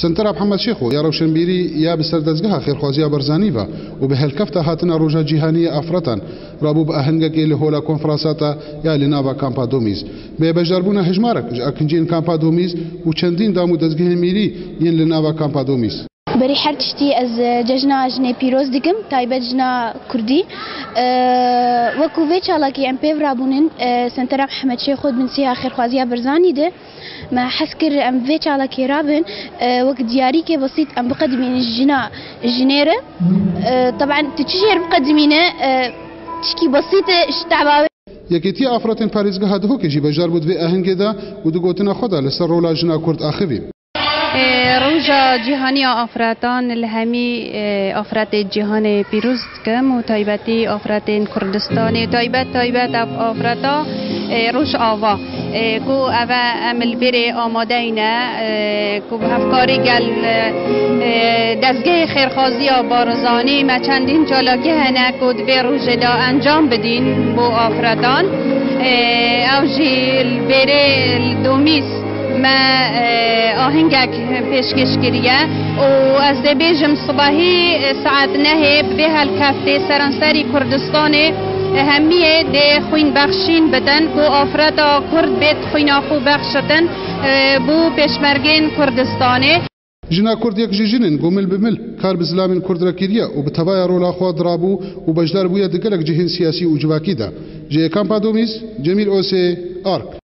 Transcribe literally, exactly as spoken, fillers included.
Sentera Mihemed Şêxo ya rewşenbîrî ya bi ser dezgeha Xêrxwaziya Barzanî ve û bi helkefta hatina Roja Cîhanî ya Afretan rabû bi ahengekê li Hola Konferansata ya li nava Kampa Domîz. Bi beşdarbûna hejmarek ji akinciyên Kampa Domîz û çendîn dam û dezgehên mîrî yên li nava Kampa Domîz. Berî her tiştî ez, e, cejna jinê pîroz dikim, taybet jina kurdî. E, wekû vê çalakî em pêv rabûnin, e, Sentera Mihemed Şêxo di bin sîha Xêrxwaziya Barzanî de. Me hez kir em vê çalakê rabin, e, wek diyarîkê besît em biqedimînin jina jinê re. E, teben tu çi jêr biqedimîne, e, tişkî besît e ji teva wê. Yekêtiya Afretên Parêzgeha Duhokê jî beşdar bû di vê ahengê de û di gotina xwe de li ser rola jina Kurd axivî. E, Roja Cîhanî ya Afretan li hemî, e, afretê cîhanê pîroz dikim û taybetî afretên Kurdistanê, taybet, taybet ev afreta, e, Rojava, e, ku ev e em li vêrê amadeyne, e, ku bi hevkarî gel, e, e, dezgehê Xêrxwaziya Barzanî me çendîn çalakî hene ku di vê rojê de encam bidîn bo afretan. E, ew jî li vêrê li Domîz me, e, ahengek pêşkêş kiriye û ez dê bêjim sibehî, e, saet nehê bi vê helkeftê seranserî Kurdistanê, e, hemiyê dê xwîn bexşîn bidin ku afreta Kurd bêt xwîna xwe bexşitin, e, bo pêşmergên Kurdistanê. Jina Kurd yek ji jinên ku mil bi mil kar bi zilamên Kurd re kiriye û bi tevaya rola xwe dirabû û beşdar bûye di gelek cihên siyasî û civakî de. Ji Kampa Domîz, Cemîl Osê, Ark.